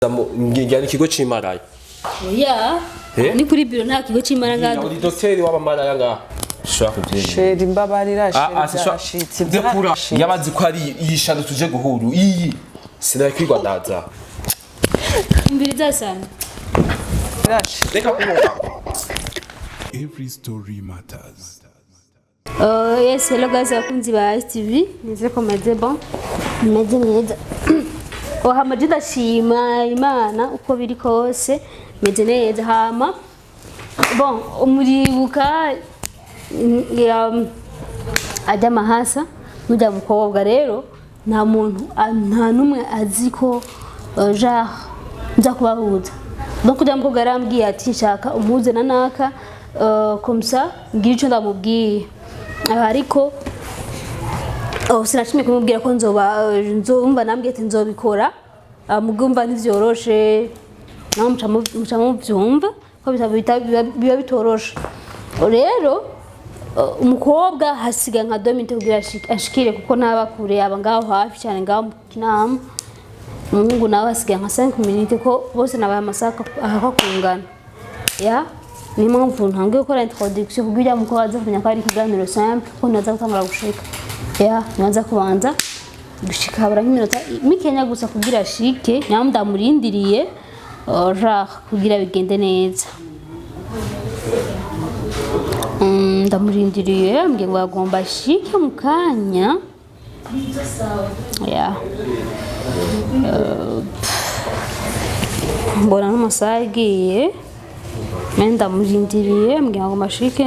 Ngira ikigo c'imaraya. Oya. Eh? Ni kuri biro, nta kigo c'imara ngaho. Uri doteri w'abamaraya ngaha. Ushobora kuvyemera. Chéri, mbabarira. Ah, Chéri, ah, byarashitse. Ndekura. Byarashitse. Yabazi ko ari iyi shano tuje guhura iyi sinakwirwa ndaza. Imbiri sana. Byarashitse. Reka kunyumva. Every story matters. Yes, hello guys, abakunzi ba STV. Nizere ko meze bon. Meze neza. Oh, hama je ndashima Imana uko biri kose. Meze neza hama. Bon, muribuka ajya amahasa mujya mukobwa rero nta muntu nta n'umwe azi ko genre nza kubahuza. Donc ujya mukobwa yarambwiye ati nshaka umuhuze na naka, comme ça ngira icyo ndamubwiye. Ariko oh, sinashimye kumubwira ko nzoba nzumva nambwiye ati nzobikora. Mugumva ntivyoroshe naho muca muvyumva ko biba bitoroshe rero. Umukobwa hasigaye nka 2 minutes kugira ashikire kuko ntaba kure, yaba ngaho hafi cyane ngaho mu Kinama. Umuhungu nawe hasigaye nka 5 minutes, ko bose nabaye amasaha ahakwa kungana. Ya, niyo mpamvu ntangiye gukora introduction kugira ujya mukobwa aze kumenya ko ari ikiganiro simple, ko ntaza gutangura gushika. Ya, ntaza kubanza gushika, habura nk'iminota mikenya gusa kugira ashike. Niyo ndamurindiriye, genre kugira bigende neza. Ndamurindiriye, ambwiye ngo agomba ashike mu kanya. Ya, mbona n'amasaha agiye me ndamurindiriye, ambwiye ngo agomba ashike.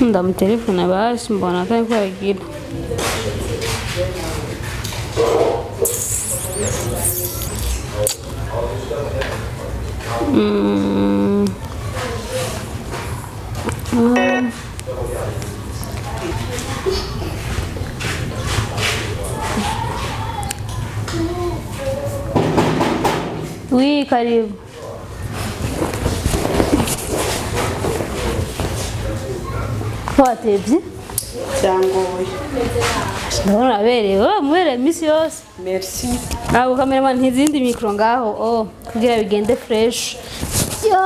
Ndamutelefona basi, mbona atari ko yagira. Oui, karibu. Ko watevye? Byangoye. Ndabona uraberewe, muberewe iminsi yose. Merci. Abo cameraman, ntizindi micro ngaho, oh, kugira bigende fresh. Yo.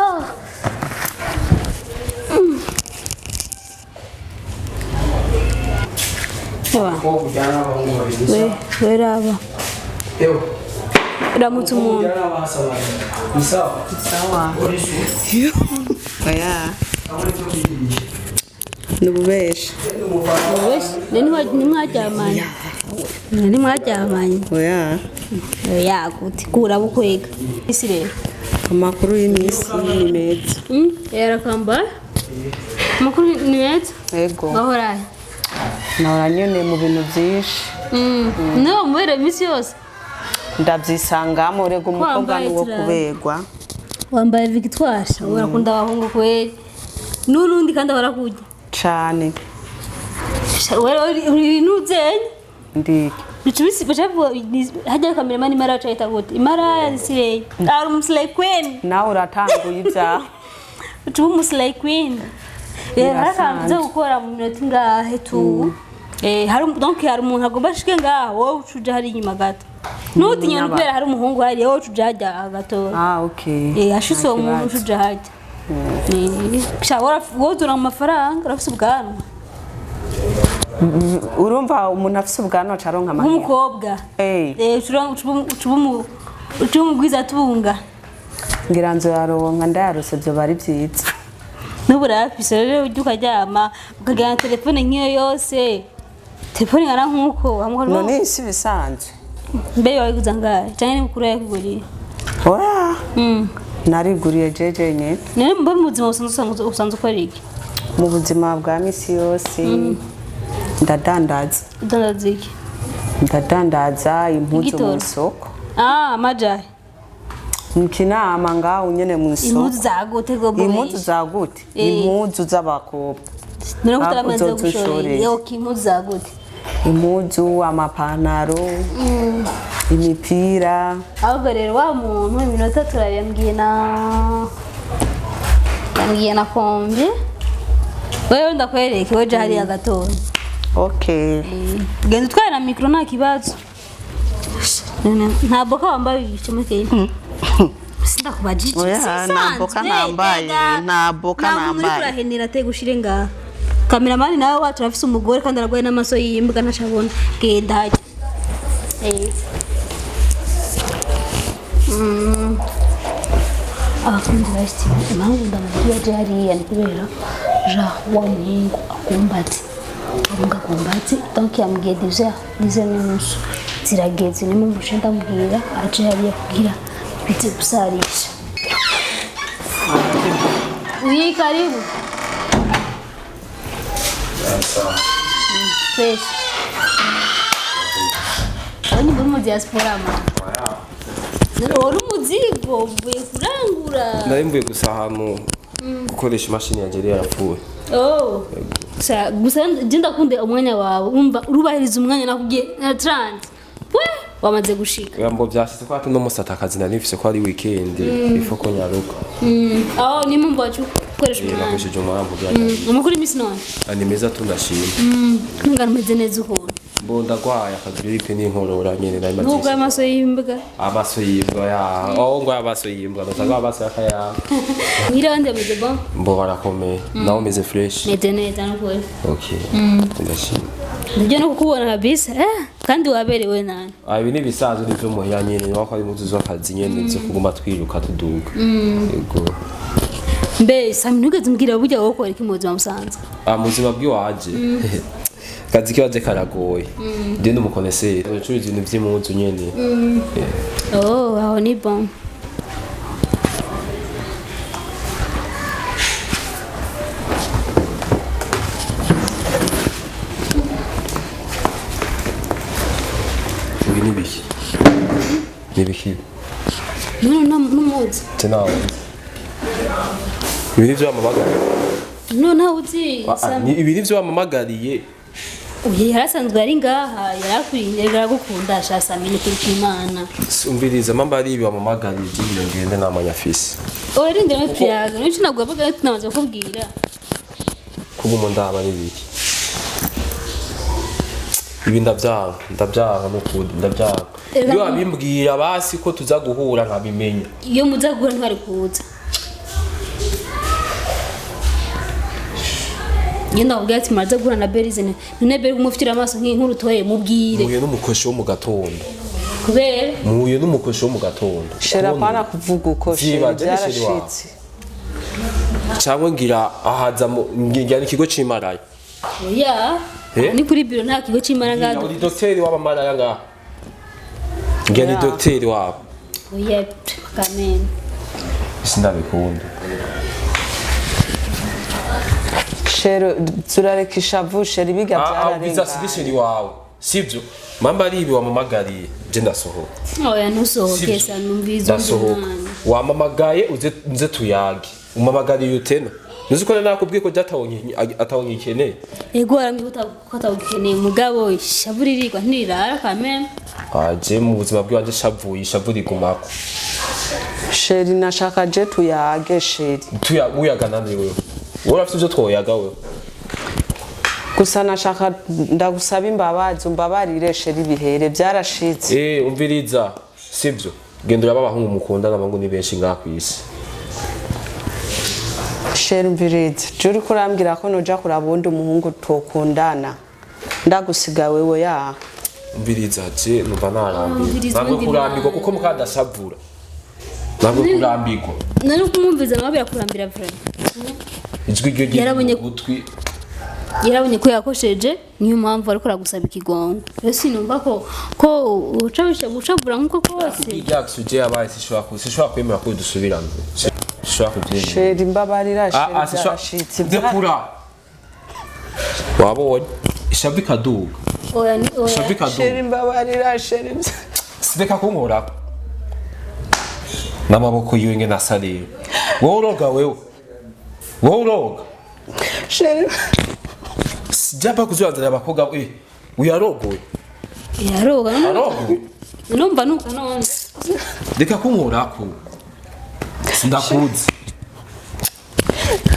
Ewa, Umukobwa n'abahungu babiri. we, we raba. Ewe. Ramutse umuntu. Ujyana n'abahasa babiri. Ni sawa? Sawa. Uri Oya. Abona ibyo bigisha. Ni ububeshi. Wese, ntimwaryamanye. Ntimwaryamanye. Oya. Oya, gute kura bukwega. Isi rero. Amakuru y'iminsi ni meza. Yarakamba. Amakuru ni meza. Yego. Gahora. Nahora nyene mu bintu byinshi. No, muberewe iminsi yose. Ndabyisangamo rego umukobwa Wambaye ni uwo turara. kuberwa. Wambaye Victoire, urakunda abahungu kweli. N'urundi kandi barakurya. Cane. Wewe uri nuzenye. Ndiki. Bicubisi bacavuga hajya cameraman imara cayita gute? Imara slay. Ari umuslay queen. Nawe uratanguye ibyawe. Ucuba umuslay queen. Hari akantu uza gukora mu minota ingahe tu. Hari donc hari umuntu agomba ashike ngaho, wowe ucuja hari inyuma gato. Ntutinye no kubera hari umuhungu hariya, wowe ucuja hajya gato. Ah, okay. Ashitse uwo muntu ucuja hajya. Sha wowe uzura mu mafaranga, urafise ubwanwa. Urumva umuntu afise ubwanwa acaronka amahera. Nk'umukobwa. Eh. Ucuba umugwizatunga. Ngira nzoyaronka, ndayarose byo bari byiza. N'ubu urayafise rero, ujya ukaryama ukagira na telefone nk'iyo yose. Telefone ingana nk'uko hamwe. None si bisanzwe. Mbe wayiguza angahe? Canke ni mukuru yakuguriye? Oya. Nariguriye jeje nyene. None mbe mu buzima usanzwe ukora iki? Mu buzima bwa misi yose ndadandaza. Udandaza iki? Ndadandaza impuzu Igitoro. mu isoko. Ah, amajahe. Mu Kinama ngaho nyene mu isoko. Impuzu zagute go? Impuzu za gute? Impuzu z'abakobwa. None ko utaramaze Uzoza gushorera. unshorere. Yo, impuzu zagute? Impuzu, amapantaro, Imipira. Ahubwo rero wa muntu iminota turayambwiye na yambwiye na kombi. Wewe ndakwereke, weje hariya gatoya. Okay. Genda utwaye na mikoro, nta kibazo. Nta boka wambaye icomekeye, sindakubajije. Oya, nta boka nambaye, nta boka nambaye. Urahenera te gushire ngaha. Kameramani nawe wacu arafise umugore kandi aragwaye n'amaso y'imbwa, ntacabona. Genda hajya. Abakunzi ba STV, impamvu ndamubwiye aje hariya ni kubera ja wa muhungu akumbatse, avuga akumbatse, donc yambwiye 10h, 10h30 zirageze, niyo mpamvu nce ndamubwira aje hariya kugira bize gusarisha. Oui, karibu. Fresh. Wewe ni mu diaspora ma. Wari umuzigo uvuye kurangura. Nari mvuye gusa ahantu gukoresha imashini yanjye yari yarapfuye. Oh. Sa gusa je ndakunda umwanya wawe, umva urubahiriza umwanya nakubwiye na 30. We wamaze gushika. Oya, mbo byashitse ko ati no musata akazi nari mfise ko ari weekend, ifo ko nyaruka. Aho ni mumva wacu gukoresha umwanya. Nakoresheje umwanya kugira ngo Umukuru imisi none. Ni meza, tundashima. Ntungana umeze neza ukuntu. Mbo ndagwaye akagiripe n'inkorora nyene nari maze. Nubwo amaso y'imbwa. Amaso y'imbwa ya, oh, ngo amaso y'imbwa ndasanga amaso y'akayabo. Mwira abandi bameze bon. Mbo barakomeye, nawe umeze fresh? Meze neza n'ukuri. Okay, ndashima. Ndabyo no kukubona kabisa. Kandi waberewe nani. Ah, ibi ni ibisanzwe, ni byo muhira nyene, niba ko ari impuzu z'akazi nyene zo kuguma twiruka tuduga, yego. Mbe Sami, ntugeze umbwira burya wowe ukora iki mu buzima busanzwe? Ah, mu buzima bw'iwanje akazi kibaje karagoye, ndi n'umukoneseri ucuruza ibintu vy'impuzu nyene. Oh, aho ni bon. Ibi ni biki, ni biki? None numuzi? Sinawe, ibi ni vyo wamamagariye? None ntawe uzi? Ah, Sami. ibi ni vyo wamamagariye? Oya, yarasanzwe ari ngaha, yarakwiriye, aragukunda sha Sami, ni kuri Imana. Umviriza, mamba ari ibi wamamagariye, jye ngende namanya fisi. Oya, rindira no tuyaga. Nico nabwo avuga tunabanza kukubwira. Kuguma ndaba ni biki ibi? Ndabyanga, ndabyanga n'ukuri, ndabyanga. Ega- Iyo wabimbwira basi ko tuza guhura nkabimenya. Iyo muza guhura ntwari kuza. Iyo ndakubwira ati muraza guhura na Berize, none Beri kumufitira amaso nk'urutoye mubwire. Muhuye n'umukoshi wo mu gatondo. Kubera Muhuye n'umukoshi wo mu gatondo. Shera, Kubona- pana kuvuga uko sheri. Vyibaje ni sheri wawe. Byarashitse. Cyangwa ngira ahaza ngira ni ikigo c'imaraya. Oya. Eh? Ni kuri biro, nta kigo c'imara ngaha. Uri dogiteri w'abamaraya ngaha, ngira ni Yeah. dogiteri wabo. Oya, kamene. Sindabikunda. Sheri, turareka ishavu sheri, biga Ubwiza si byararenganye. sheri wawe sibyo, mamba ari ibi wamamagariye, je ndasohoka. Oya, ntusohoke. Sibyo. Sa numviza undi Ndasohoka. mwana. Wamamagaye uze nze tuyage, umamagariye utena ntuzi ko nakubwiye ko atawonyikeneye. Ego, arambwira ko atawukeneye, mugabo ishavu ririrwa ntirirara kamene. Aje mu buzima bw'iwanje shavuye, ishavu rigumako. Sheri, nashaka je tuyage sheri. Tuya uyaga nande? Wewe wowe urafite ivyo twoyaga wewe? Gusa nashaka ndagusaba imbabazi, umbabarire sheri, bihere byarashitse. Eh, umviriza, sivyo, genda uraba abahungu mukundana, abahungu ni benshi ngaha kw'isi. Sheri, umviriza, je uriko urambwira ko noja kuraba uwundi umuhungu tokundana ndagusiga wewe ya? Umviriza, je numva narambiwe. Umviriza Ntabwo uwundi kurambirwa mwana. kuko mukadashavura, ntabwo kurambirwa. Nari kumwumviza nawe birakurambira vraiment. Ijwi ryo riri Yarabonye- mu gutwi. Yarabonye ko yakosheje, niyo mpamvu ariko aragusaba ikigongo. Rero sinumva ko uca ucavura nk'uko kose. Irya suje yabaye, sishobora kwemera ko dusubirana, sishobora kubyemera. Sheri, mbabarira sheri, Ah, ah, sishobora byarashitse. ndekura, wabonye ishavu ikaduga. Oya, oya. Ishavu ikaduga. Sheri, mbabarira sheri. Sideka kunkorako n'amaboko yiwe ngene asa. Rero wowe uroga, wewe wowe uroga. Sheri. Japa kuzibanzanira abakobwa, uyarogoye. Yaroga none. Arogoye. Numva nuka none. Reka kunkorako, sindakuzi.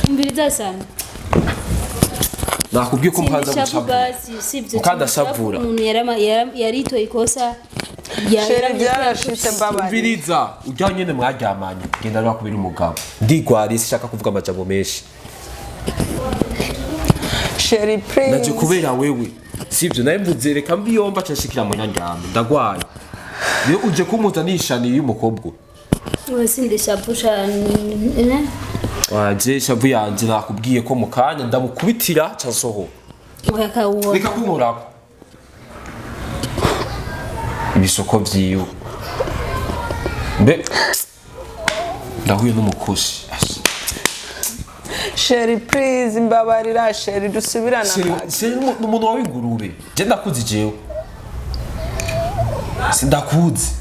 Umviriza sana. Nakubwiye ko mukanza Sindishavu gucabura. basi, sivyo? Mukandashavura. Umuntu yaritoye ikosa. Chéri, byarashitse, mbabarira. Umviriza, ujya nyene mwaryamanye, genda rwakubira umugabo. Ndigwariye, sinshaka kuvuga amajambo menshi. Chéri, Naje please. kubera wewe, sivyo? Nawe mvuze reka mbiyomba cashikira mu nyandyame, ndagwaye. Rero uje kumuza nishaniye y'umukobwa. Sindishavu shane. Waje shavu yanje, nakubwiye ko mu kanya ndamukubitira casoho. Wakawuona. Reka kunkorako ibisoko vyiwe. Mbe ndahuye n'umukozi. Chéri, please, mbabarira chéri, dusubirana. Chéri, ni umuntu wawe ingurube. Je ndakuzi, jewe sindakuzi.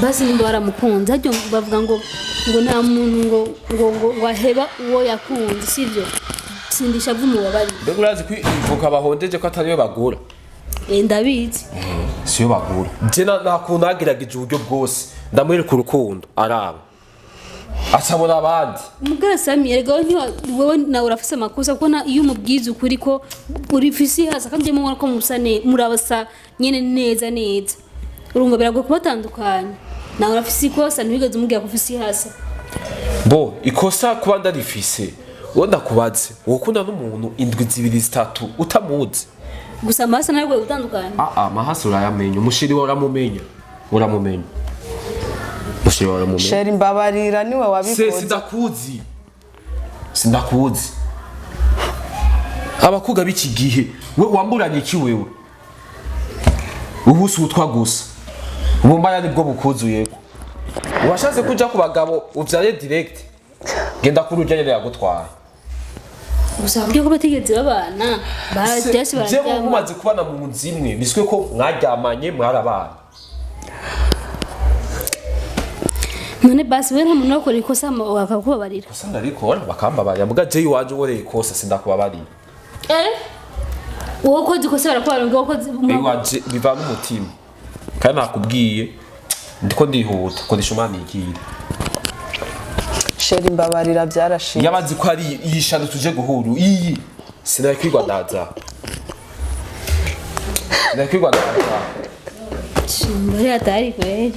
Basi nimba waramukunze, harya bavuga ngo nta muntu ngo aheba uwo yakunze, sivyo? Sindishavu, mubabarire. Mbega urazi ko ivoka bahondeje ko atariyo bagura? Eh, ndabizi. Siyo bagura. Je nta kuntu nagerageje uburyo bwose ndamwereka urukundo, araba asabona abandi. Mugasami, erega wowe wewe nawe urafise amakosa, kuko iyo umubwiza ukuri ko uri fisi hasa kandi mubona ko musa murabasa nyene neza neza, urumva biragoye kubatandukanya. Nawe urafise ikosa, ntiwigeze umubwira ko ufise hasa. Bo ikosa kuba ndarifise, uwo ndakubaze, wokunda n'umuntu indwi zibiri zitatu utamuzi? Gusa amahasa nawe agoye gutandukanya. Ah, mahasi urayamenya, umushiri wawe uramumenya, uramumenya umushiri wawe, uramumenya. Chéri, mbabarira, niwe Se wabikoze. Sindakuzi, sindakuzi. Abakobwa b'iki gihe, we wamburanye iki? Wewe ubu si utwa gusa, ubumbaya nibwo bukuzuyeko. Washatse kuja ku bagabo uvyare direct, genda kuri urya nyene yagutwaye. Gusa bakubwiye ko batigeze babana, byose Jewe bararyama. mumaze kubana mu nzu imwe, biswe ko mwaryamanye, mwarabana. None basi we nta muntu wakora ikosa bakakubabarira? Gusa ndarikora bakambabarira, muga jewe iwanje nkoreye ikosa sindakubabarira. Eh, wowe ukoze ikosa barakubabarira, ngo ukoze Iwanje biva n'umutima, kandi nakubwiye ndiko ndihuta koresha umwana igira. Chéri, mbabarira, byarashitse. Yabazi ko ari iyi shano tuje guhura, iyi sinakwirwa ndaza, sinakwirwa ndaza. Mbere atari kweli.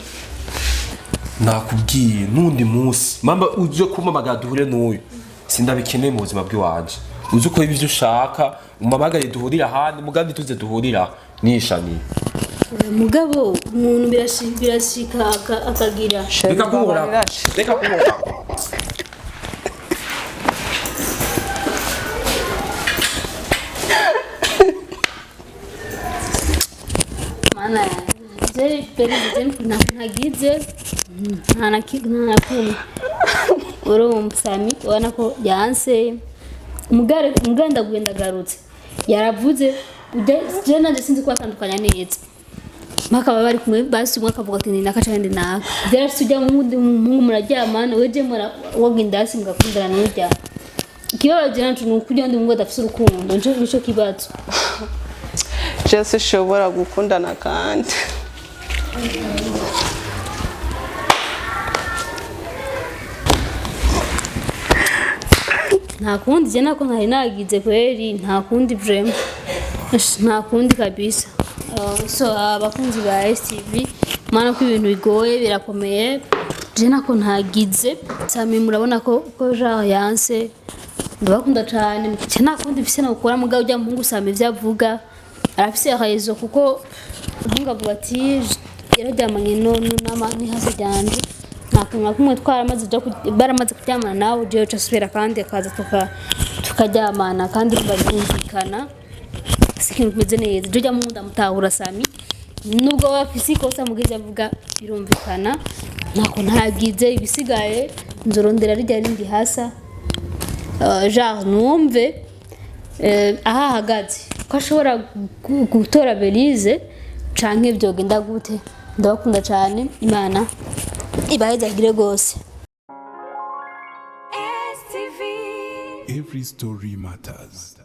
Nakubwiye n'undi munsi mama uje kumpamagara duhure n'uyu, sindabikeneye mu buzima bw'iwanje. Uzi ukora ibyo ushaka, umpamagare duhurire ahandi, mugambi tuze duhurira nishaniye. Mugabo umuntu birashika akagira Chéri, Reka kunkora. mbabarira. Reka kunkora. Mana je perezida, ntagize nta na kumwe. Urumva Sami, ubona ko yanse umugare umuganda genda agarutse yaravuze je nanje sinzi kubatandukanya neza, bakaba bari kumwe. Basi umwe akavuga ati ni naka canke ndi naka, byarafise ujya muhungu muraryamana, weje mura wogenda hasi mugakundana n'urya. Ikibazo naco ni ukurya undi muhungu adafise urukundo, nico kibazo. Je sinshobora gukundana kandi. Nta kundi, je nako ntari nagize kweri, nta kundi vraiment. Ash, nta kundi kabisa. So abakunzi ba STV, mana ko ibintu bigoye, birakomeye. Je nako ntagize. Sami murabona ko Jean yanse. Ndabakunda cyane. Je nta kundi mfise nokora, mugabo ujya muhungu Sami ivyo avuga arafise raison, kuko umuhungu avuga ati yararyamanye no nama n'ihasa ryanje, nta kuntu na kumwe twaramaze baramaze kuryamana nawe, jewe uca asubira kandi akaza tukaryamana kandi urumva birumvikana si ikintu kimeze neza. Je ujya muhungu ndamutahura Sami, nubwo we afise ikosa, mugize avuga birumvikana. Ntako ntagize, ibisigaye nzorondera rijya rindi hasa. Genre numve aho ahagaze ko ashobora gutora Belize canke vyogenda gute. Ndabakunda cane, Imana ibahezagire rwose. Every story matters.